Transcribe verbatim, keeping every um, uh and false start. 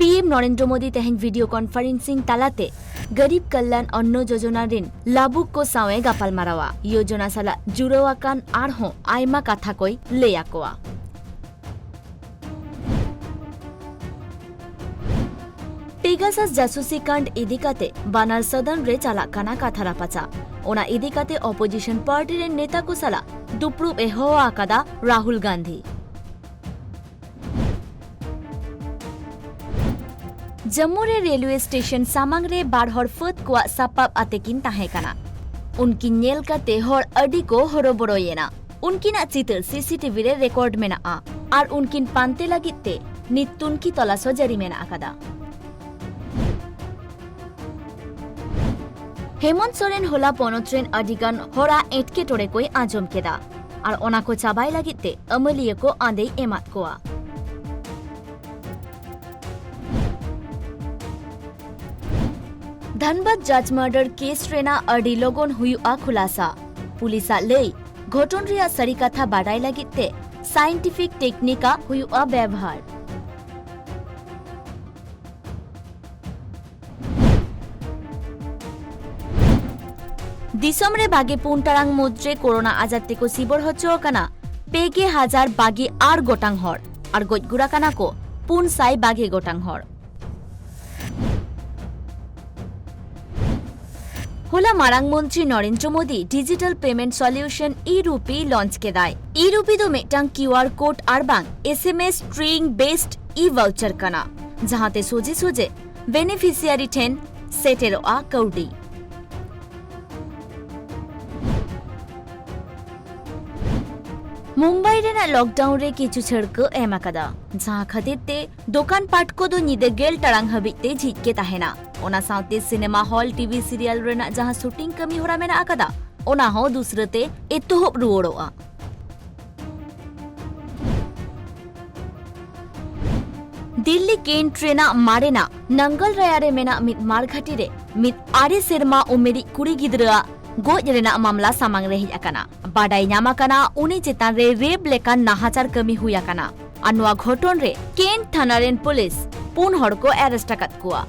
P M Narendra Modi ᱛᱮᱦᱮᱧ video conferencing ᱛᱟᱞᱟᱛᱮ ᱜᱟᱨᱤᱵ ᱠᱟᱞᱭᱟᱱ ᱚᱱᱱᱚ ᱡᱳᱡᱚᱱᱟ ᱨᱤᱱ ᱞᱟᱵᱩᱠ ᱠᱚ ᱥᱟᱶ ᱮ ᱜᱟᱯᱟᱞᱢᱟᱨᱟᱣᱟ᱾ ᱭᱳᱡᱚᱱᱟ ᱥᱟᱞᱟᱜ ᱡᱩᱲᱟᱹᱣ ᱟᱠᱟᱱ ᱟᱨᱦᱚᱸ ᱟᱭᱢᱟ ᱠᱟᱛᱷᱟ ᱠᱚᱭ ᱞᱟᱹᱭ ᱟᱠᱚᱣᱟ᱾ ᱯᱮᱜᱟᱥᱟᱥ ᱡᱟᱥᱩᱥᱤ ᱠᱟᱸᱰ ᱤᱫᱤ ᱠᱟᱛᱮ ᱵᱟᱱᱟᱨ ᱥᱚᱫᱚᱱ ᱨᱮ ᱪᱟᱞᱟᱜ ᱠᱟᱱᱟ ᱠᱟᱛᱷᱟ ᱨᱟᱯᱟᱪᱟᱜ᱾ ᱚᱱᱟ ᱤᱫᱤ ᱠᱟᱛᱮ ᱚᱯᱳᱡᱤᱥᱚᱱ ᱯᱟᱨᱴᱤ ᱨᱮᱱ ᱱᱮᱛᱟ ᱠᱚ ᱥᱟᱞᱟᱜ ᱫᱩᱯᱲᱩᱵ ᱮ ᱦᱚᱦᱚ ᱟᱠᱟᱫᱟ ᱨᱟᱦᱩᱞ ᱜᱟᱱᱫᱷᱤ᱾ ᱡᱟᱢᱢᱩ ᱨᱮ ᱨᱮᱞᱣᱮ ᱥᱴᱮᱥᱚᱱ ᱥᱟᱢᱟᱝ ᱨᱮ ᱵᱟᱨ ᱦᱚᱲ ᱯᱷᱟᱹᱫ ᱠᱚᱣᱟᱜ ᱥᱟᱯᱟᱵ ᱟᱛᱮ ᱠᱤᱱ ᱛᱟᱦᱮᱸ ᱠᱟᱱᱟ᱾ ᱩᱱᱠᱤᱱ ᱧᱮᱞ ᱠᱟᱛᱮ ᱦᱚᱲ ᱟᱹᱰᱤ ᱠᱚ ᱦᱚᱨᱚᱵᱚᱨᱚᱭᱮᱱᱟ᱾ ᱩᱱᱠᱤᱱᱟᱜ ᱪᱤᱛᱟᱹᱨ ᱥᱤ ᱥᱤ ᱴᱤ ᱵᱷᱤ ᱨᱮ ᱨᱮᱠᱚᱨᱰ ᱢᱮᱱᱟᱜᱼᱟ ᱟᱨ ᱩᱱᱠᱤᱱ ᱯᱟᱱᱛᱮ ᱞᱟᱹᱜᱤᱫ ᱛᱮ ᱱᱤᱛ ᱛᱩᱱᱠᱷᱤ ᱛᱚᱞᱟᱥ ᱦᱚᱸ ᱡᱟᱹᱨᱤ ᱢᱮᱱᱟᱜ ᱟᱠᱟᱫᱟ᱾ ᱦᱮᱢᱚᱱᱛ ᱥᱚᱨᱮᱱ ᱦᱚᱞᱟ ᱯᱚᱱᱚᱛ ᱨᱮᱱ ᱟᱹᱰᱤ ᱜᱟᱱ ᱦᱚᱲᱟᱜ ᱮᱴᱠᱮᱴᱚᱬᱮ ᱠᱚᱭ ᱟᱸᱡᱚᱢ ᱠᱮᱫᱟ ᱟᱨ ᱚᱱᱟ ᱠᱚ ᱪᱟᱵᱟᱭ ᱞᱟᱹᱜᱤᱫ ᱛᱮ ᱟᱹᱢᱟᱹᱞᱤᱭᱟᱹ ᱠᱚ ᱟᱸᱫᱮᱭ ᱮᱢᱟᱫ ᱠᱚᱣᱟ᱾ ᱫᱷᱟᱱᱵᱟᱫᱽ ᱡᱟᱡᱽ ᱢᱟᱨᱰᱟᱨ ᱠᱮᱥ ᱨᱮᱱᱟᱜ ᱟᱹᱰᱤ ᱞᱚᱜᱚᱱ ᱦᱩᱭᱩᱜᱼᱟ ᱠᱷᱩᱞᱟᱥᱟ᱾ ᱯᱩᱞᱤᱥᱟᱜ ᱞᱟᱹᱭ, ᱜᱷᱚᱴᱚᱱ ᱨᱮᱭᱟᱜ ᱥᱟᱹᱨᱤ ᱠᱟᱛᱷᱟ ᱵᱟᱰᱟᱭ ᱞᱟᱹᱜᱤᱫ ᱛᱮ ᱥᱟᱭᱮᱱᱴᱤᱯᱷᱤᱠ ᱴᱮᱠᱱᱤᱠ ᱟᱜ ᱦᱩᱭᱩᱜᱼᱟ ᱵᱮᱵᱷᱟᱨ᱾ ᱫᱤᱥᱚᱢ ᱨᱮ ᱵᱟᱜᱮ ᱯᱩᱱ ᱴᱟᱲᱟᱝ ᱢᱩᱫᱽᱨᱮ ᱠᱳᱨᱳᱱᱟ ᱟᱡᱟᱨ ᱛᱮᱠᱚ ᱥᱤᱵᱚᱨ ᱦᱚᱪᱚ ᱟᱠᱟᱱᱟ ᱯᱮ ᱜᱮ ᱦᱟᱡᱟᱨ ᱵᱟᱜᱮ ᱟᱨ ᱜᱚᱴᱟᱝ ᱦᱚᱲ ᱟᱨ ᱜᱚᱡ ᱜᱩᱨ ᱟᱠᱟᱱᱟ ᱠᱚ ᱯᱩᱱ ᱥᱟᱭ ᱵᱟᱜᱮ ᱜᱚᱴᱟᱝ ᱦᱚᱲ᱾ ᱦᱚᱞᱟ ᱢᱟᱨᱟᱝ ᱢᱚᱱᱛᱨᱤ Narendra Modi digital payment solution e rupee launch ᱠᱮᱫᱟᱭ᱾ ᱤ ᱨᱩᱯᱤ ᱫᱚ ᱢᱤᱫᱴᱟᱝ ᱠᱤᱭᱩ ᱟᱨ ᱠᱳᱰ ᱟᱨ ᱵᱟᱝ S M S ᱴᱨᱤᱝ based E ᱵᱷᱟᱣᱪᱟᱨ ᱠᱟᱱᱟ, ᱡᱟᱦᱟᱸ ᱛᱮ ᱥᱚᱡᱷᱮ ᱥᱚᱡᱷᱮ ᱵᱮᱱᱤᱯᱷᱤᱥᱤᱭᱟᱨᱤ ᱴᱷᱮᱱ ᱥᱮᱴᱮᱨᱚᱜᱼᱟ ᱠᱟᱹᱣᱰᱤ᱾ ᱢᱩᱢᱵᱟᱭ ᱨᱮᱱᱟᱜ ᱞᱚᱠᱰᱟᱣᱩᱱ ᱨᱮ ᱠᱤᱪᱷᱩ ᱪᱷᱟᱹᱲ ᱠᱚ ᱮᱢ ᱟᱠᱟᱫᱟ, ᱡᱟᱦᱟᱸ ᱠᱷᱟᱹᱛᱤᱨ ᱛᱮ ᱫᱚᱠᱟᱱ ᱯᱟᱴ ᱠᱚᱫᱚ ᱧᱤᱫᱟᱹ ᱜᱮᱞ ᱴᱟᱲᱟᱝ ᱦᱟᱹᱵᱤᱡ ᱛᱮ ᱡᱷᱤᱡ ᱜᱮ ᱛᱟᱦᱮᱱᱟ᱾ ᱚᱱᱟ ᱥᱟᱶᱛᱮ ᱥᱤᱱᱮᱢᱟ ᱦᱚᱞ, ᱴᱤ ᱵᱷᱤ ᱥᱤᱨᱤᱭᱟᱞ ᱨᱮᱱᱟᱜ ᱡᱟᱦᱟᱸ ᱥᱩᱴᱤᱝ ᱠᱟᱹᱢᱤ ᱦᱚᱨᱟ ᱢᱮᱱᱟᱜ ᱟᱠᱟᱫᱟ, ᱚᱱᱟ ᱦᱚᱸ ᱫᱩᱥᱨᱟᱹ ᱛᱮ ᱮᱛᱚᱦᱚᱵ ᱨᱩᱣᱟᱹᱲᱚᱜᱼᱟ᱾ ᱫᱤᱞᱞᱤ ᱠᱮᱱᱴ ᱨᱮᱱᱟᱜ ᱢᱟᱨᱮᱱᱟᱜ ᱱᱟᱝᱜᱟᱞ ᱨᱟᱭᱟ ᱨᱮ ᱢᱮᱱᱟᱜ ᱢᱤᱫ ᱢᱟᱲᱜᱷᱟᱴᱤ ᱨᱮ ᱢᱤᱫ ᱟᱨᱮ ᱥᱮᱨᱢᱟ ᱩᱢᱮᱨᱤᱡ ᱠᱩᱲᱤ ᱜᱤᱫᱽᱨᱟᱹᱣᱟᱜ ᱜᱚᱡ ᱨᱮᱱᱟᱜ ᱢᱟᱢᱞᱟ ᱥᱟᱢᱟᱝ ᱨᱮ ᱦᱮᱡ ᱟᱠᱟᱱᱟ᱾ ᱵᱟᱰᱟᱭ ᱧᱟᱢ ᱟᱠᱟᱱᱟ, ᱩᱱᱤ ᱪᱮᱛᱟᱱ ᱨᱮ ᱨᱮᱯ ᱞᱮᱠᱟᱱ ᱱᱟᱦᱟᱪᱟᱨ ᱠᱟᱹᱢᱤ ᱦᱩᱭ ᱟᱠᱟᱱᱟ ᱟᱨ ᱱᱚᱣᱟ ᱜᱷᱚᱴᱚᱱ ᱨᱮ ᱠᱮᱱᱴ ᱛᱷᱟᱱᱟ ᱨᱮᱱ ᱯᱩᱞᱤᱥ ᱯᱩᱱ ᱦᱚᱲ ᱠᱚ ᱮᱨᱮᱥᱴ ᱟᱠᱟᱫ ᱠᱚᱣᱟ᱾